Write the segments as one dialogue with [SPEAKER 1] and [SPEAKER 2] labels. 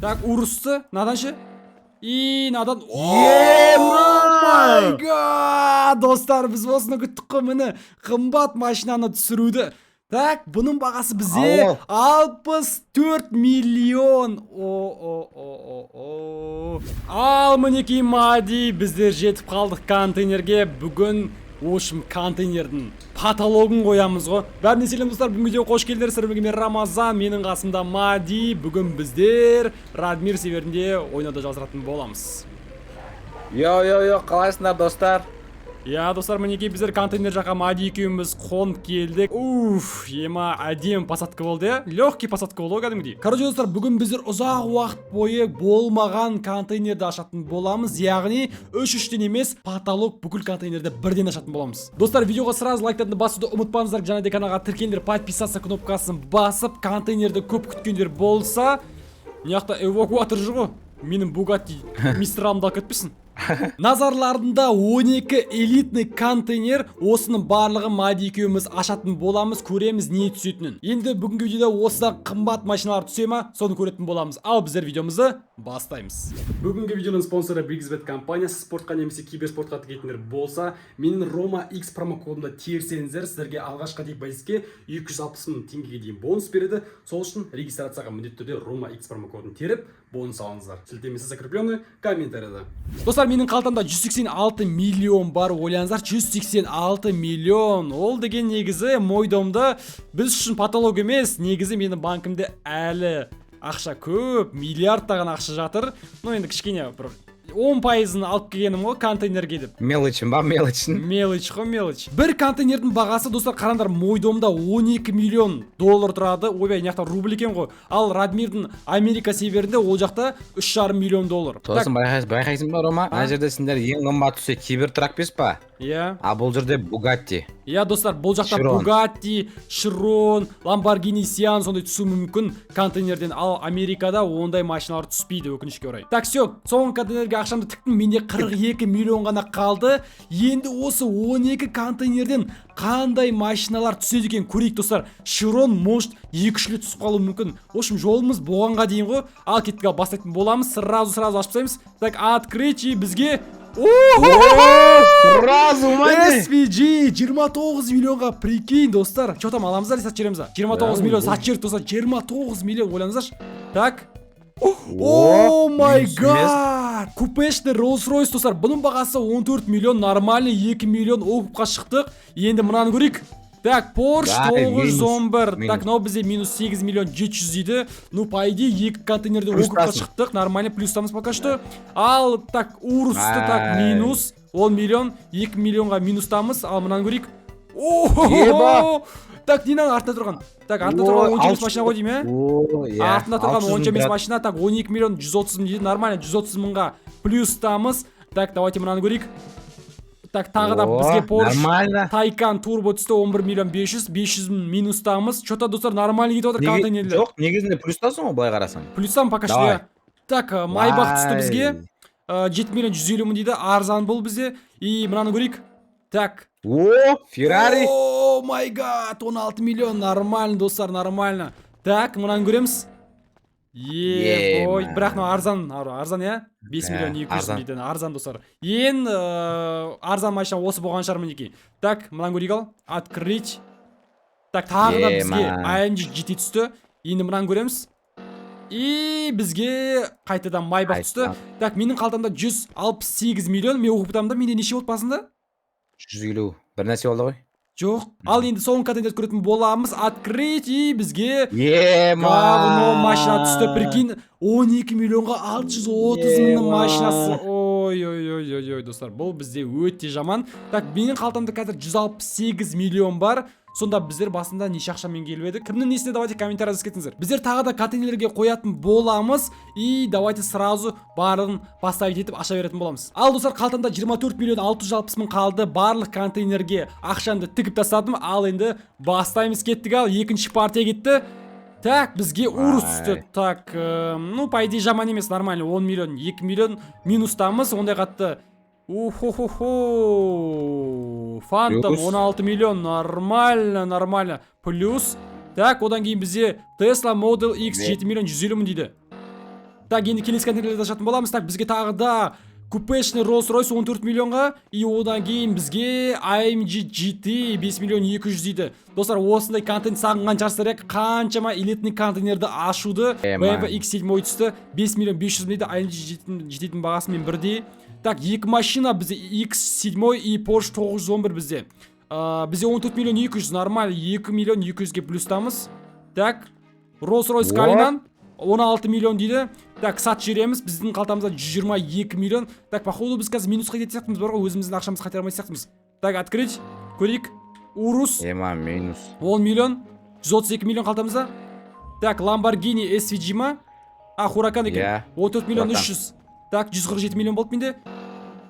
[SPEAKER 1] Так, Урусты мынадан ше? И мынадан.
[SPEAKER 2] Ема!
[SPEAKER 1] My God! Достар, біз осыны күттік қой, міне, қымбат машинаны түсіруді. Так, бұның бағасы бізде
[SPEAKER 2] Алло.
[SPEAKER 1] 64 миллион. О, о, о, о, о. Ал мінекей, Мади, біздер жетіп қалдық контейнерге. Бүгін, в общем, контейнердің потологын қоямыз ғой. Бәріне сәлем, достар, бүгінгі видеоға қош келдіңдер. Сіздермен мен, Рамазан, менің қасымда Мади. Бүгін біздер Радмир серверінде ойнауды жалғастыратын боламыз.
[SPEAKER 2] Йо, йо, йо, қалайсыңдар, достар?
[SPEAKER 1] Иә, достар, мінекей, біздер контейнер жаққа Мади екеуміз қонып келдік. Уф, ема, әдемі посадка болды, иә? Легкий посадка болды ғой кәдімгідей. Короче, достар, бүгін біздер ұзақ уақыт бойы болмаған контейнерді ашатын боламыз. Яғни, үш үштен емес, потолок бүкіл контейнерді бірден ашатын боламыз. Достар, видеоға сразу лайктарды басуды ұмытпаңыздар, және де каналға тіркеліңдер, подписаться кнопкасын басып, контейнерді көп күткендер болса, мына жақта эвакуатор жүр ғой. Менің Бугатти Мистралымды алып кетпесін. Назарларында 12 элитный контейнер, осының барлығын Мади екеуміз ашатын боламыз, көреміз не түсетінін. Енді бүгінгі видеода осыдан қымбат машиналар түсе ма, соны көретін боламыз. Ал біздер видеомызды бастаймыз. Бүгінгі видеоның спонсоры Brixbet компаниясы. Спортқа немесе киберспортқа тігетіндер болса, менің Рома X промокодымды терсеңіздер, сіздерге алғашқы депозитке 260 мың теңгеге дейін бонус береді. Сол үшін регистрацияға міндетті түрде Рома X промокодын теріп, бонус алыңыздар. Сілтемесі закрепленный комментарияда. Достар, менің қалтамда 186 миллион бар, ойлаңыздар, 186 миллион. Ол деген негізі мой домда біз үшін потолок емес, негізі менің банкімде әлі ақша көп, миллиардтаған ақша жатыр. Ну, енді кішкене бір 10 пайызын алып келгенім ғой контейнерге деп.
[SPEAKER 2] Мелочын ба, мелочын?
[SPEAKER 1] Мелочь қой, мелочь. Бір контейнердің бағасы, достар, қараңдар, мой домда 12 миллион доллар тұрады. Ойбай, мына жақта рубль екен ғой. Ал Радмирдің Америка серверінде ол жақта 3,5 миллион доллар.
[SPEAKER 2] Сосын байқайсың ба, Рома? Ана жерде сендер ең қымбат түссе Кибертрак емес па?
[SPEAKER 1] Иә.
[SPEAKER 2] А бұл жерде Бугатти.
[SPEAKER 1] Иә, достар, бұл жақта
[SPEAKER 2] Широн.
[SPEAKER 1] Бугатти, Широн, Ламборгини Сиан сондай түсуі мүмкін контейнерден. Ал Америкада ондай машиналар түспейді, өкінішке орай. Так, все, соңғы контейнерге ақшамды тіктім, менде 42 миллион ғана қалды. Енді осы 12 контейнерден қандай машиналар түседі екен көрейік, достар. Широн может 2-3 рет түсіп қалуы мүмкін. В общем, жолымыз болғанға дейін ғой. Ал кеттік, ал бастайтын боламыз. Сразу сразу ашып тастаймыз. Так, открыть, и бізге
[SPEAKER 2] Сразу мане.
[SPEAKER 1] SVJ 29 миллионға, прикинь, достар. Че там, аламыз да сатып жібереміз ба? 29 миллион сатып жібердік, достар. 29 миллион, ойлаңыздаршы. Так. Oh my
[SPEAKER 2] Минус емес.
[SPEAKER 1] God! Купешный Rolls Royce, достар. Бұның бағасы 14 миллион, нормальный 2 миллион окупқа шықтық. Енді мынаны көрейік. Так, Porsche
[SPEAKER 2] Ай, минус,
[SPEAKER 1] 911.
[SPEAKER 2] Минус.
[SPEAKER 1] Так, мынау бізде минус 8 миллион 700 дейді. Ну, по идее, екі контейнерде окупқа
[SPEAKER 2] Плюстасың.
[SPEAKER 1] Шықтық. Нормально, плюстамыз пока что. Ал, так, Урусты, так,
[SPEAKER 2] Ай.
[SPEAKER 1] Минус 10 миллион, 2 миллионға минустамыз. Ал мынаны көрейік.
[SPEAKER 2] Еба!
[SPEAKER 1] О! Так, не мынаның артында тұрған? Так, артында тұрған онша емес машина ғой деймін, иә?
[SPEAKER 2] О, иә.
[SPEAKER 1] Артында тұрған
[SPEAKER 2] 600
[SPEAKER 1] онша емес
[SPEAKER 2] мың.
[SPEAKER 1] Машина. Так, 12 миллион 130 мың дейді. Нормально, 130 мыңға плюстамыз. Так, давайте мынаны көрейік. Так, тағы да
[SPEAKER 2] О,
[SPEAKER 1] бізге Porsche
[SPEAKER 2] нормально.
[SPEAKER 1] Taycan Turbo түсті, 11 миллион 500, 500 мың минустамыз. Че-то, достар, нормально кетіп отыр контейнерлер.
[SPEAKER 2] Жоқ, негізінде плюстасың ғой былай қарасаң.
[SPEAKER 1] Плюстан пока что,
[SPEAKER 2] Давай.
[SPEAKER 1] иә. Так, Майбах түсті бізге.
[SPEAKER 2] Ай.
[SPEAKER 1] 7 миллион 150 мың дейді, арзан бұл бізде. И мынаны көрейік. Так.
[SPEAKER 2] О, Феррари.
[SPEAKER 1] Oh my God, 16 миллион, нормально, достар, нормально. Так, мынаны көреміз. Е, ой,
[SPEAKER 2] Ема.
[SPEAKER 1] бірақ мынау арзан, арзан, иә? 5
[SPEAKER 2] Ә,
[SPEAKER 1] миллион 200
[SPEAKER 2] арзан.
[SPEAKER 1] дейді, арзан, достар. Ең арзан машина осы болған шығар, мінекей. Так, мынаны көрейік ал. Открыть. Так, тағы да бізге
[SPEAKER 2] Ема.
[SPEAKER 1] AMG GT түсті. Енді мынаны көреміз. И бізге қайтадан Майбах түсті.
[SPEAKER 2] Қайтадан.
[SPEAKER 1] Так, менің қалтамда 168 миллион. Мен оқып да, менде неше болды басында?
[SPEAKER 2] 150 бір нәрсе болды ғой.
[SPEAKER 1] Жоқ. Ал енді соңғы контейнерді көретін боламыз. Открыть, и бізге
[SPEAKER 2] Ема.
[SPEAKER 1] говно машина түсті, прикинь, 12 миллионға 630 мыңның
[SPEAKER 2] Ема.
[SPEAKER 1] машинасы. Ой, ой, ой, ой, ой, достар, бұл бізде өте жаман. Так, менің қалтамда қазір 168 миллион бар. Сонда біздер басында неше ақшамен келіп едік? Кімнің несіне, давайте комментарий жазып кетіңіздер. Біздер тағы да контейнерлерге қоятын боламыз. И давайте сразу барлығын поставить етіп аша беретін боламыз. Ал, достар, қалтамда 24 миллион 660 мың қалды. Барлық контейнерге ақшамды тігіп тастадым. Ал енді бастаймыз, кеттік ал. Екінші партия кетті. Так, бізге Урус түсті.
[SPEAKER 2] Ай.
[SPEAKER 1] Так, ну, по идее, жаман емес, нормально. 10 миллион, 2 миллион минустамыз. Ондай қатты. Ухо-хо-хо. Фантом
[SPEAKER 2] Плюс.
[SPEAKER 1] 16 миллион, нормально, нормально. Плюс. Так, одан кейін бізде Tesla Model X
[SPEAKER 2] Не?
[SPEAKER 1] 7 миллион 150 мың дейді. Так, енді келесі контейнерлерді ашатын боламыз. Так, бізге тағы да купешный Rolls Royce 14 миллионға, и одан кейін бізге AMG GT 5 миллион 200 дейді. Достар, осындай контент сағынған шығарсыздар, иә, қаншама элитный контейнерді ашуды.
[SPEAKER 2] Ема.
[SPEAKER 1] BMW X7 түсті, 5 миллион 500 мың дейді, AMG GT-дің бағасымен бірдей. Так, екі машина бізде, X7 и Porsche 911 бізде. Бізде 14 миллион 200, нормально, 2 миллион 200-ге плюстамыз. Так, Rolls Royce
[SPEAKER 2] О.
[SPEAKER 1] Cullinan 16 миллион дейді. Так, сат жібереміз, біздің қалтамызда 122 миллион. Так, походу біз қазір минусқа кететін сияқтымыз бар ғой, өзіміздің ақшамызды қайтара алмайтын сияқтымыз. Так, открыть, көрейік. Урус
[SPEAKER 2] Ема, минус.
[SPEAKER 1] 10 миллион, 132 миллион қалтамызда. Так, Lamborghini SVJ ма? А, Huracan екен.
[SPEAKER 2] Иә.
[SPEAKER 1] 14 миллион
[SPEAKER 2] Huracan.
[SPEAKER 1] 300. Так, 147 миллион болды менде.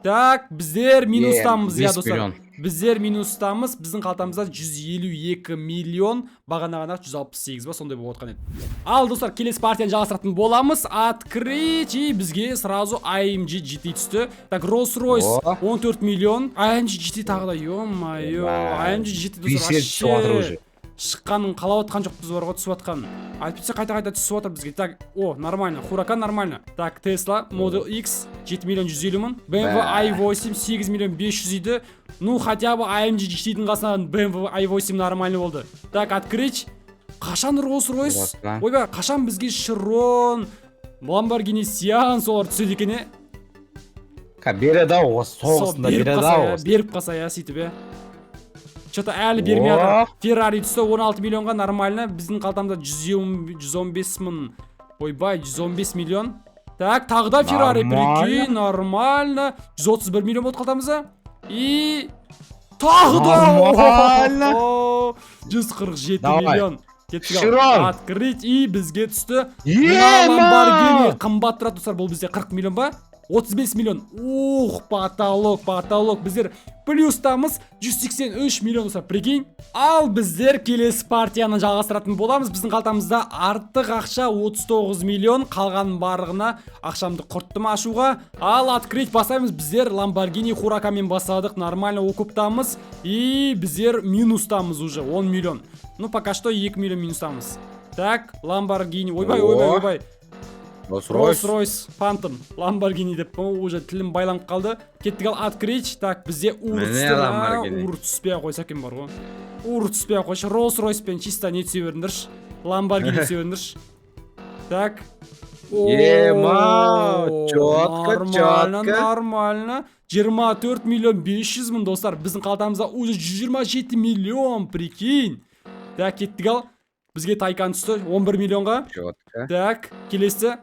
[SPEAKER 1] Так, біздер минустамыз, иә,
[SPEAKER 2] 5
[SPEAKER 1] достар.
[SPEAKER 2] миллион.
[SPEAKER 1] Біздер минустамыз, біздің қалтамызда 152 миллион, бағана ғана 168 ба, сондай болып отқан еді. Ал, достар, келесі партияны жалғастыратын боламыз. Открыть, и бізге сразу AMG GT түсті. Так, Rolls Royce
[SPEAKER 2] О.
[SPEAKER 1] 14 миллион, AMG GT тағы да, ё-моё,
[SPEAKER 2] Ема.
[SPEAKER 1] AMG GT,
[SPEAKER 2] Бес
[SPEAKER 1] достар,
[SPEAKER 2] рет түсіп жатыр
[SPEAKER 1] вообще
[SPEAKER 2] уже.
[SPEAKER 1] шыққанын қалап отқан жоқпыз бар ғой, түсіп жатқанын. Әйтпесе қайта қайта түсіп жатыр бізге. Так, о, нормально, Huracan нормально. Так, Tesla Model X 7 миллион 150 мың, BMW
[SPEAKER 2] Бә.
[SPEAKER 1] i8 8 миллион 500 дейді. Ну, хотя бы AMG GT-дің қасынан BMW i8 нормально болды. Так, открыть. Қашан Rolls Royce?
[SPEAKER 2] Huracan.
[SPEAKER 1] Ойбай, қашан бізге Chiron, Lamborghini Sian, солар түседі екен, е?
[SPEAKER 2] Ка береді ау осы
[SPEAKER 1] Сол
[SPEAKER 2] соғысында,
[SPEAKER 1] беріп
[SPEAKER 2] береді
[SPEAKER 1] қалса,
[SPEAKER 2] ау
[SPEAKER 1] иә,
[SPEAKER 2] осы.
[SPEAKER 1] беріп қалса, иә, сөйтіп, иә. Че-то әлі бермей
[SPEAKER 2] О!
[SPEAKER 1] жатыр. Феррари түсті 16 миллионға, нормально. Біздің қалтамызда 110 115 мың. Ойбай, 115 миллион. Так, тағы да Феррари,
[SPEAKER 2] Нормально.
[SPEAKER 1] прикинь, нормально. 131 миллион болды қалтамызда. И тағы да
[SPEAKER 2] Нормально.
[SPEAKER 1] О, 147
[SPEAKER 2] Давай.
[SPEAKER 1] миллион. Кеттік ал.
[SPEAKER 2] Широн.
[SPEAKER 1] Открыть, и бізге түсті. Мына
[SPEAKER 2] Ема!
[SPEAKER 1] Lamborghini қымбат тұрады, достар, бұл бізде 40 миллион ба? 35 миллион. Ух, потолок, потолок. Біздер плюстамыз, 183 миллион, достар, прикинь. Ал біздер келесі партияны жалғастыратын боламыз. Біздің қалтамызда артық ақша 39 миллион, қалғанның барлығына ақшамды құрттым ашуға. Ал открыть басаймыз. Біздер Lamborghini Huracanмен бастадық, нормально окуптамыз. И біздер минустамыз уже 10 миллион. Ну, пока что 2 миллион минустамыз. Так, Lamborghini. Ойбай, ойбай,
[SPEAKER 2] О.
[SPEAKER 1] ойбай.
[SPEAKER 2] Rolls
[SPEAKER 1] Rolls
[SPEAKER 2] Royce.
[SPEAKER 1] Royce Phantom, Lamborghini деп, о, уже тілім байланып қалды. Кеттік ал, открыть. Так, бізде Урус
[SPEAKER 2] Міне
[SPEAKER 1] түсті.
[SPEAKER 2] Lamborghini.
[SPEAKER 1] Урус түспей ақ қойса екен бар ғой. Урус түспей ақ қойшы. Rolls Royce пен чисто не түсе беріңдерші. Lamborghini түсе беріңдерші. Так. О,
[SPEAKER 2] Ема, четко,
[SPEAKER 1] нормально,
[SPEAKER 2] четко.
[SPEAKER 1] нормально. 24 миллион 500 мың, достар. Біздің қалтамызда уже 127 миллион, прикинь. Так, кеттік ал. Бізге Тайкан түсті 11 миллионға.
[SPEAKER 2] Четко.
[SPEAKER 1] Так, келесі.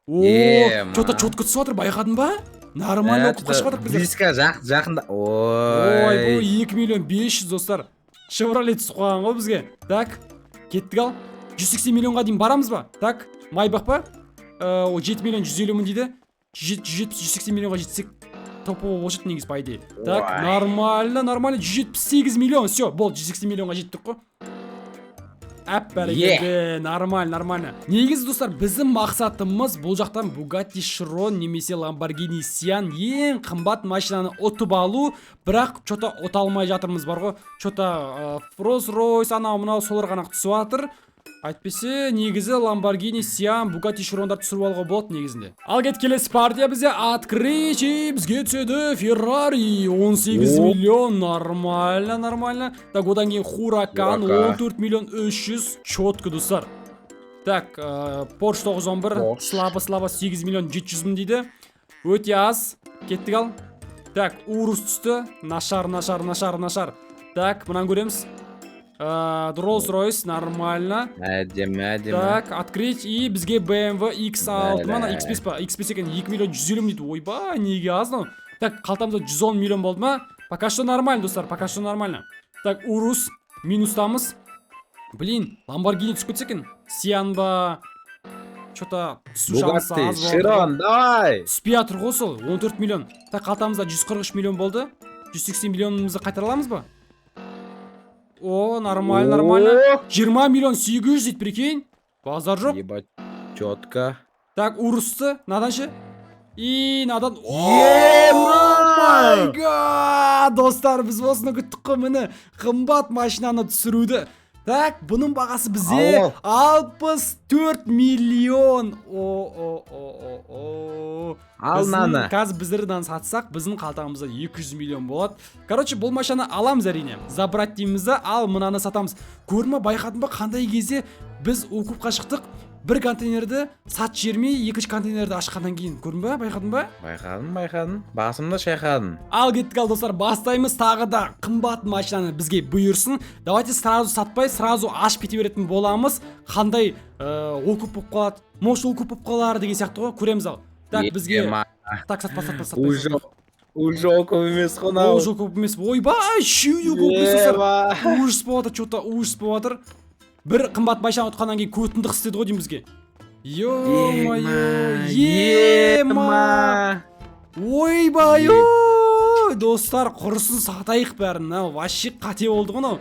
[SPEAKER 1] О,
[SPEAKER 2] Ема.
[SPEAKER 1] че-то четко түсіп жатыр, байқадың ба? Нормально оқып қашып жатыр біздер.
[SPEAKER 2] Близко, жақында.
[SPEAKER 1] Ой, бұл
[SPEAKER 2] Ой.
[SPEAKER 1] 2 миллион 500, достар. Шевроле түсіп қалған ғой бізге. Так, кеттік ал. 180 миллионға дейін барамыз ба? Так, Майбах па? О, 7 миллион 150 мың дейді. 170, 180 миллионға жетсек топовый болушы еді негізі, по идее. Так,
[SPEAKER 2] Ой.
[SPEAKER 1] нормально, нормально. 178 миллион. Все, болды, 180 миллионға жеттік қой. Әп, бәрекелді, нормально, нормально. Негізі, достар, біздің мақсатымыз бұл жақтан Bugatti Chiron немесе Lamborghini Sian, ең қымбат машинаны ұтып алу, бірақ че-то ұта алмай жатырмыз бар ғой. Че-то Rolls Royce, анау мынау, солар ғана түсіп жатыр. Әйтпесе негізі Lamborghini Sian, Bugatti Chironдар түсіріп алуға болады негізінде. Ал кет, келесі партия бізде, открыть, и бізге түседі Ferrari 18
[SPEAKER 2] О.
[SPEAKER 1] миллион, нормально, нормально. Так, одан кейін Huracan
[SPEAKER 2] Huracan.
[SPEAKER 1] 14 миллион 300, четко, достар. Так, Porsche 911
[SPEAKER 2] Porsche.
[SPEAKER 1] Слабо, слабо, 8 миллион 700 мың дейді. Өте аз. Кеттік ал. Так, Урус түсті. Нашар, нашар, нашар, нашар. Так, мынаны көреміз. Rolls Royce нормально.
[SPEAKER 2] Әдемі, әдемі.
[SPEAKER 1] Так, открыть, и бізге BMW X6 ма,
[SPEAKER 2] Бәле.
[SPEAKER 1] X5 па? X5 екен, 2 миллион 150 мың дейді. Ойбай, неге аз мынау? Так, қалтамызда 110 миллион болды ма? Пока что нормально, достар, пока что нормально. Так, Урус, минустамыз. Блин, Lamborghini түсіп кетсе екен. Сиан ба? Че-то түсу шансы
[SPEAKER 2] Bugatti,
[SPEAKER 1] аз болды.
[SPEAKER 2] Chiron, давай.
[SPEAKER 1] Түспей жатыр ғой сол, 14 миллион. Так, қалтамызда 143 миллион болды. 180 миллионымызды қайтара аламыз ба? О, нормально, нормально.
[SPEAKER 2] О,
[SPEAKER 1] 20 миллион 800 дейді, прикинь. Базар жоқ.
[SPEAKER 2] Ебать, четко.
[SPEAKER 1] Так, Урусты, мынадан ше? И мынадан.
[SPEAKER 2] Ема!
[SPEAKER 1] My God! Достар, біз осыны күттік қой, міне. Қымбат машинаны түсіруді. Так, бұның бағасы бізде
[SPEAKER 2] Алло.
[SPEAKER 1] 64 миллион. О, о, о,
[SPEAKER 2] Ал мынаны.
[SPEAKER 1] Қазір біздер мынаны сатсақ, біздің қалтамызда 200 миллион болады. Короче, бұл машинаны аламыз, әрине. Забрать дейміз да, ал мынаны сатамыз. Көрдің ба, байқадың ба, қандай кезде біз окупқа шықтық? Бір контейнерді сатып жібермей, екінші контейнерді ашқаннан кейін. Көрдің ба, байқадың ба?
[SPEAKER 2] Байқадым, байқадым. Басымды шайқадым.
[SPEAKER 1] Ал кеттік, ал, достар, бастаймыз. Тағы да қымбат машинаны бізге бұйырсын. Давайте сразу сатпай, сразу ашып кете беретін боламыз. Қандай окуп болып қалады, может, окуп болып қалар деген сияқты ғой, көреміз. Ал так, бізге
[SPEAKER 2] Ема,
[SPEAKER 1] так, сатпа, сатпа, сатпа.
[SPEAKER 2] Уже уже окуп емес қой мынау.
[SPEAKER 1] Ол уже окуп емес. Ойбай, үшеуі де окуп емес, достар.
[SPEAKER 2] Ема.
[SPEAKER 1] Ужас болып жатыр, че-то ужас болып жатыр. Бір қымбат машина ұтқаннан кейін көтіңді қыс деді ғой деймін бізге. Ё-моё, ема. Ойбай, ой, достар, құрысын, сатайық бәрін. Мынау вообще қате болды ғой мынау.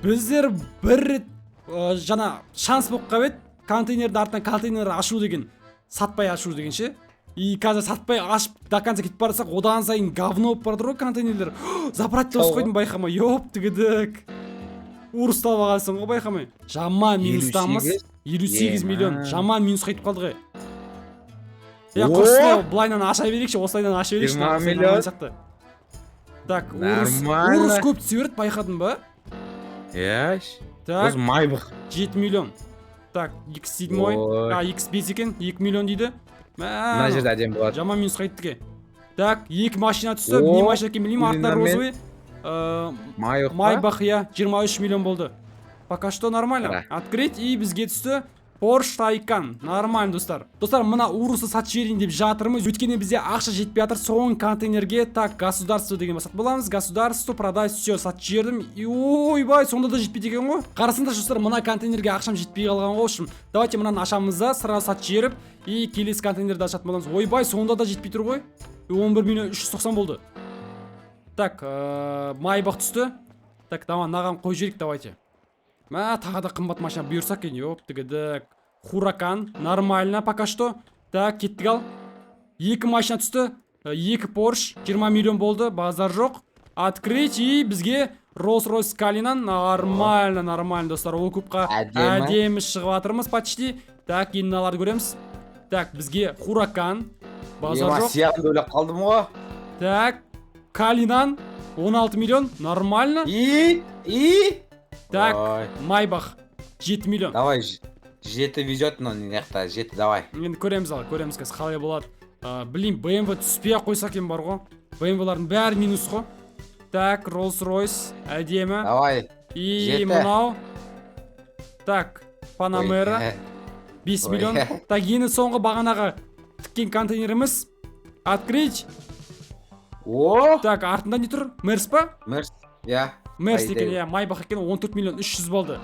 [SPEAKER 1] Біздер бір рет жаңа шанс болып қалып еді, контейнердің артынан контейнер ашу деген, сатпай ашу деген ше. И қазір сатпай ашып, до конца кетіп бара жатсақ, одан сайын говно болып бара жатыр ғой контейнерлер. Забрать деп қойдым байқамай. Ёптігідік, урыстап алғансың ғой байқамай. Жаман минустамыз. 58 миллион.
[SPEAKER 2] Ема.
[SPEAKER 1] Жаман минусқа кетіп қалдық, е.
[SPEAKER 2] О!
[SPEAKER 1] Құрысын, былайынан аша берейікші, осылайынан аша берейікші.
[SPEAKER 2] 20
[SPEAKER 1] Осылай
[SPEAKER 2] миллион.
[SPEAKER 1] нормально сияқты. Так, урус.
[SPEAKER 2] Нормально.
[SPEAKER 1] Урус көп түсе береді, байқадың ба?
[SPEAKER 2] Иә.
[SPEAKER 1] Так.
[SPEAKER 2] Осы Майбах.
[SPEAKER 1] 7 миллион. Так, X7.
[SPEAKER 2] Ой.
[SPEAKER 1] А, X5 екен, 2 миллион дейді. Мә,
[SPEAKER 2] Мына жерде әдемі болады.
[SPEAKER 1] жаман минусқа кеттік, е. Так, екі машина түсті.
[SPEAKER 2] О,
[SPEAKER 1] Не машина екенін білмеймін, артында
[SPEAKER 2] Линамен.
[SPEAKER 1] розовый.
[SPEAKER 2] Майбах па?
[SPEAKER 1] Майбах, иә, 23 миллион болды. Пока что нормально.
[SPEAKER 2] Қара.
[SPEAKER 1] Открыть, и бізге түсті Porsche Taycan. Нормально, достар. Достар, мына Урусты сатып жіберейін деп жатырмыз. Өйткені бізде ақша жетпей жатыр соңғы контейнерге. Так, государство деген басатын боламыз. Государство, продать, все, сатып жібердім. И ойбай, сонда да жетпейді екен ғой. Қарасаңдаршы, достар, мына контейнерге ақшам жетпей қалған ғой. В общем, давайте мынаны ашамыз да, сразу сатып жіберіп, и келесі контейнерді ашатын боламыз. Ойбай, сонда да жетпей тұр ғой. 11 миллион 390 болды. Так, Майбах түсті. Так, давай, мынаған қойып жіберейік, давайте. Мә, тағы да қымбат машина бұйырса екен, ёптігідік. Хуракан, нормально пока что. Так, кеттік, ал. Екі машина түсті, екі Porsche, 20 миллион болды, базар жоқ. Открыть, и бізге Rolls-Royce Cullinan, нормально, нормально, достар. Окупқа
[SPEAKER 2] Әдемі.
[SPEAKER 1] әдемі шығып жатырмыз почти. Так, енді мыналарды көреміз. Так, бізге Хуракан, базар
[SPEAKER 2] Ема,
[SPEAKER 1] жоқ.
[SPEAKER 2] сияғымды ойлап қалдым ғой.
[SPEAKER 1] Так, Калинан, 16 миллион, нормально.
[SPEAKER 2] И
[SPEAKER 1] Так,
[SPEAKER 2] Ой.
[SPEAKER 1] Майбах, 7 миллион.
[SPEAKER 2] Давай, жеті везет мынау, мына жақта жеті, давай.
[SPEAKER 1] Енді көреміз, ал, көреміз қазір қалай болады. Блин, BMW түспей ақ қойса екен бар ғой. BMW-лардың бәрі минус қой. Так, Rolls-Royce, әдемі.
[SPEAKER 2] Давай.
[SPEAKER 1] И
[SPEAKER 2] жеті.
[SPEAKER 1] мынау. Так, Panamera,
[SPEAKER 2] Ой,
[SPEAKER 1] 5
[SPEAKER 2] ой.
[SPEAKER 1] миллион. Так, енді соңғы бағанағы тіккен контейнеріміз. Открыть.
[SPEAKER 2] О.
[SPEAKER 1] Так, артында не тұр? Мерс па?
[SPEAKER 2] Мерс, иә.
[SPEAKER 1] Мерс
[SPEAKER 2] По
[SPEAKER 1] екен,
[SPEAKER 2] идее.
[SPEAKER 1] иә, Майбах екен, 14 миллион 300 болды.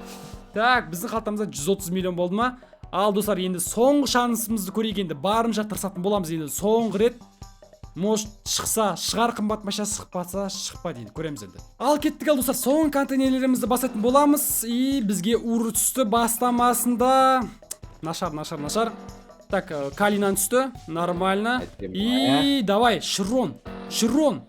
[SPEAKER 1] Так, біздің қалтамызда 130 миллион болды ма? Ал, достар, енді соңғы шансымызды көрейік енді. Барынша тырысатын боламыз енді соңғы рет. Может, шықса, шығар қымбат машина, шықпаса, шықпайды енді, көреміз енді. Ал кеттік, ал, достар, соңғы контейнерлерімізді басатын боламыз. И бізге Урус түсті бастамасында. Нашар, нашар, нашар. Так, Калинан түсті, нормально.
[SPEAKER 2] Әдемі.
[SPEAKER 1] И давай, Широн, Широн.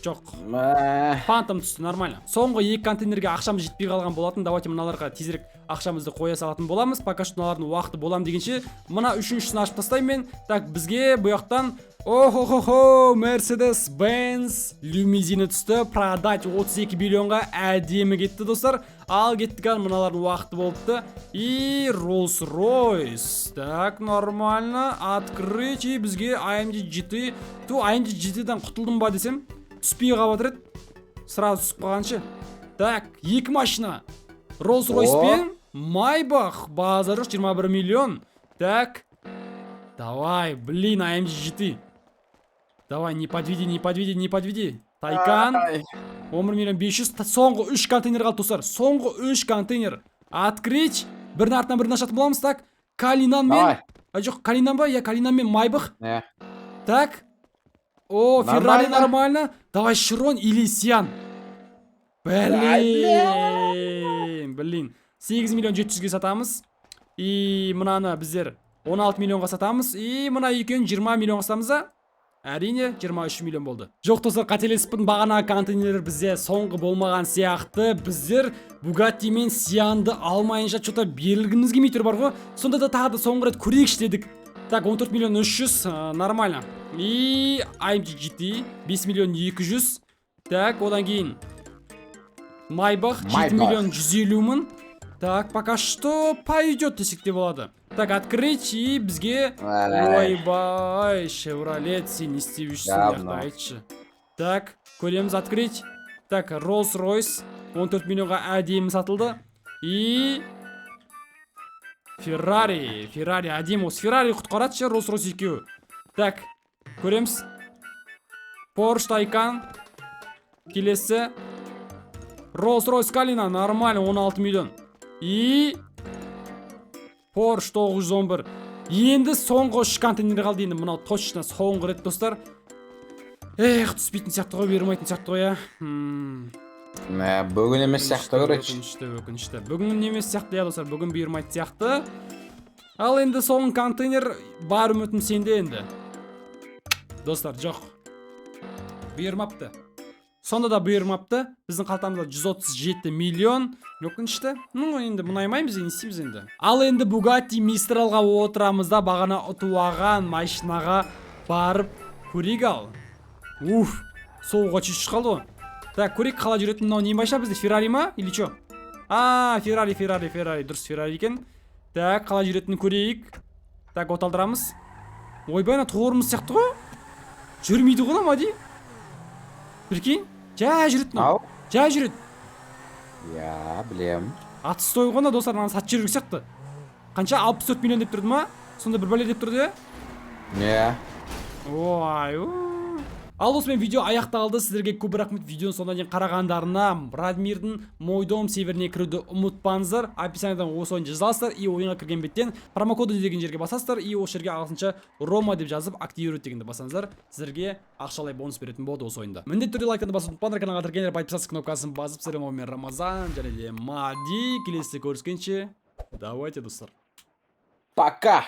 [SPEAKER 1] Жоқ,
[SPEAKER 2] Мә.
[SPEAKER 1] Фантом түсті, нормально. Соңғы екі контейнерге ақшамыз жетпей қалған болатын. Давайте мыналарға тезірек ақшамызды қоя салатын боламыз. Пока что мыналардың уақыты болам дегенше, мына үшіншісін ашып тастаймын мен. Так, бізге бұл жақтан охо-хо-хо, Mercedes Benz лимузині түсті. Продать, 32 миллионға әдемі кетті, достар. Ал кеттік, ал, мыналардың уақыты болыпты. И Rolls Royce. Так, нормально. Открыть, и бізге AMG GT. Ту, AMG GT-дан құтылдым ба десем, түспей қалып жатыр еді. Сразу түсіп қалғаншы. Так, екі машина. Rolls Royce
[SPEAKER 2] О.
[SPEAKER 1] пен Майбах. Базар жоқ, 21 миллион. Так. Давай, блин, AMG GT. Давай, не подведи, не подведи, не подведи. Тайкан.
[SPEAKER 2] Ай.
[SPEAKER 1] 11 миллион 500. Соңғы 3 контейнер қалды, достар. Соңғы 3 контейнер. Открыть. Бірінің артынан бірін ашатын боламыз. Так, Калинан мен.
[SPEAKER 2] Давай.
[SPEAKER 1] А, жоқ, Калинан ба? Иә, Калинан мен Майбах.
[SPEAKER 2] Иә.
[SPEAKER 1] Так. О, Феррари,
[SPEAKER 2] Нормально.
[SPEAKER 1] нормально. Давай, Широн или Сиан. Блин, блин. 8 миллион 700-ге сатамыз. И мынаны біздер 16 миллионға сатамыз. И мына екеуін 20 миллионға сатамыз да. Әрине, 23 миллион болды. Жоқ, достар, қателесіппін. Бағана контейнерлер бізде соңғы болмаған сияқты. Біздер Бугатти мен Сианды алмайынша что-то берілгіміз келмей тұр бар ғой. Сонда да тағы да соңғы рет көрейікші дедік. Так, 14 миллион 300, нормально. И AMG GT 5 миллион 200. Так, одан кейін Майбах 7
[SPEAKER 2] Майбах.
[SPEAKER 1] миллион 150 мың. Так, пока что пойдет десек те болады. Так, открыть, и бізге... Ойбай, Шевролет, сен не істеп жүрсің мына жақта,
[SPEAKER 2] Говно.
[SPEAKER 1] айтшы. Так, көреміз, открыть. Так, Rolls Royce 14 миллионға әдемі сатылды. И Феррари, Феррари әдемі, осы Феррари құтқарады ше, Rolls Royce екеуі. Так, көреміз. Porsche Taycan. Келесі. Rolls Royce Калина, нормально, 16 миллион. И Porsche 911. Енді соңғы үш контейнер қалды, енді мынау точно соңғы рет, достар. Эх, түспейтін сияқты ғой, бермейтін сияқты ғой, иә.
[SPEAKER 2] Мә, бүгін емес сияқты, короче.
[SPEAKER 1] Өкінішті, өкінішті. Бүгін емес сияқты, иә, достар, бүгін бұйырмайтын сияқты. Ал енді соңғы контейнер, бар үмітім сенде енді. Достар, жоқ. Бұйырмапты. Сонда да бұйырмапты. Біздің қалтамызда 137 миллион. Өкінішті. Ну, енді мұнаймаймыз, не істейміз енді. Ал енді Bugatti Mistralға отырамыз да, бағана ұтып алған машинаға барып көрейік ал. Уф, соғуға чуть-чуть қалды ғой. Так, көрейік қалай жүретін. Мынау не машина бізде? Феррари ма? Или чё? А, Феррари, Феррари, Феррари. Дұрыс, Феррари екен. Так, қалай жүретінін көрейік. Так, от алдырамыз. Ойбай, ана тұғырымыз сияқты ғой. Жүрмейді ғой мына, Мади. Прикинь, жай жүреді мынау.
[SPEAKER 2] Ау.
[SPEAKER 1] Жай жүреді.
[SPEAKER 2] Иә, білем.
[SPEAKER 1] Отстой ғой мына, достар, мынаны сатып жіберу керек сияқты. Қанша? 64 миллион деп тұрды ма? Сонда бір бәле деп тұрды, иә?
[SPEAKER 2] Иә.
[SPEAKER 1] Ой, у. Ал осымен видео аяқталды. Сіздерге көп рахмет видеоның соңына дейін қарағандарына. Радмирдің Мой дом серверіне кіруді ұмытпаңыздар. Описаниядан осы ойынды жазасыздар и ойынға кірген беттен промокоды деген жерге басасыздар и осы жерге ағылшынша «Рома» деп жазып, «активировать» дегенді бассаңыздар, сіздерге ақшалай бонус беретін болады осы ойында. Міндетті түрде лайктарды басуды ұмытпаңдар, каналға тіркеліп, подписаться кнопкасын басып, сіздермен Рамазан және де Мади. Келесі көріскенше, давайте, достар.
[SPEAKER 2] Пока.